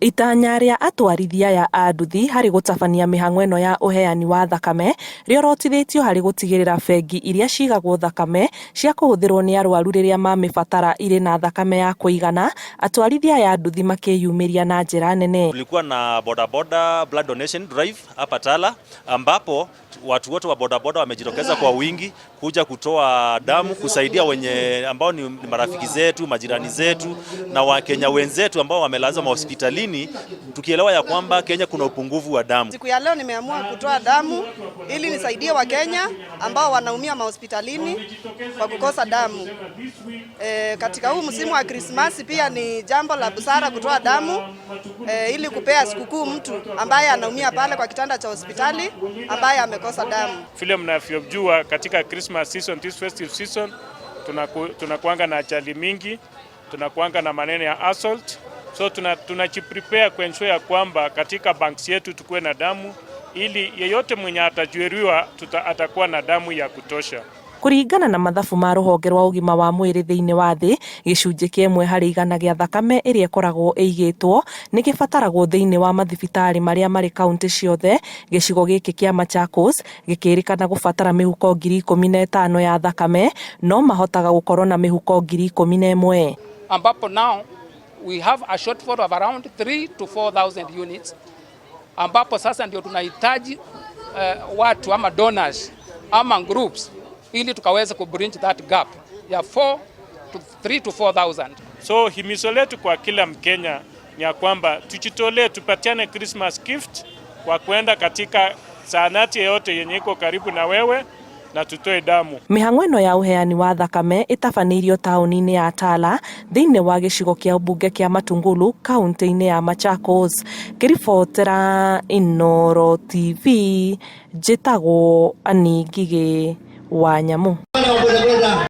Itanya rĩa atwarithia aya a nduthi harĩ gũtabania mĩhang'o ĩno ya ũheani wa thakame rĩorotithĩtio harĩ gũtigĩrĩra bengi iria cigagwo thakame cia kũhũthĩrwo nĩ arwaru rĩrĩa mamĩbatara irĩ na thakame ya kũigana, atwarithia aya a nduthi makĩyumĩria na njĩra nene. Tulikuwa na bodaboda blood donation drive hapa Tala ambapo watu wote wa bodaboda wamejitokeza kwa wingi kuja kutoa damu kusaidia wenye ambao ni marafiki zetu, majirani zetu na Wakenya wenzetu ambao wamelazwa mahospitalini, tukielewa ya kwamba Kenya kuna upungufu wa damu. Siku ya leo nimeamua kutoa damu ili nisaidie Wakenya ambao wanaumia mahospitalini kwa kukosa damu. Katika huu msimu wa Krismasi pia ni jambo la busara kutoa damu ili kupea sikukuu mtu ambaye anaumia pale kwa kitanda cha hospitali ambaye amekosa damu. Vile mnavyojua katika Christmas season, this festive season, tunakuanga na ajali mingi, tunakuanga na maneno ya assault, so tunajiprepare kuensure ya kwamba katika banks yetu tukuwe na damu ili yeyote mwenye atajeruhiwa atakuwa na damu ya kutosha. Kũringana na mathabu ma rũhonge rwa ũgima wa mwĩrĩ thĩinĩ wa thĩ, gĩcunjĩ kĩa 1% gĩa thakame ĩrĩa ĩkoragwo ĩigĩtwo nĩ kĩbataragwo thĩinĩ wa mathibitarĩ marĩa marĩ kaunti ciothe. Gĩcigo gĩkĩ kĩa Machakos gĩkĩrĩkana gũbatara mĩhuko 15,000 ya thakame no mahotaga gũkorwo na mĩhuko 11,000. Ambapo now we have a shortfall of around 3 to 4,000 units, ambapo sasa ndio tunahitaji watu ama donors ama groups ili tukaweze ku bridge that gap ya 4 to 3 to 4,000. So himizo letu kwa kila Mkenya ni ya kwamba tujitolee, tupatiane Christmas gift kwa kwenda katika zahanati yoyote yenye iko karibu na wewe na tutoe damu. Mĩhang'o ĩno ya ũheani wa thakame ĩtabanĩirio taũni-inĩ ya Tala thĩinĩ wa gĩcigo kĩa ũmbunge kĩa Matungulu kaunti-inĩ ya Machakos. Ngĩribotera Inooro TV, njĩtagwo Annie Ngigĩ wa Nyamu.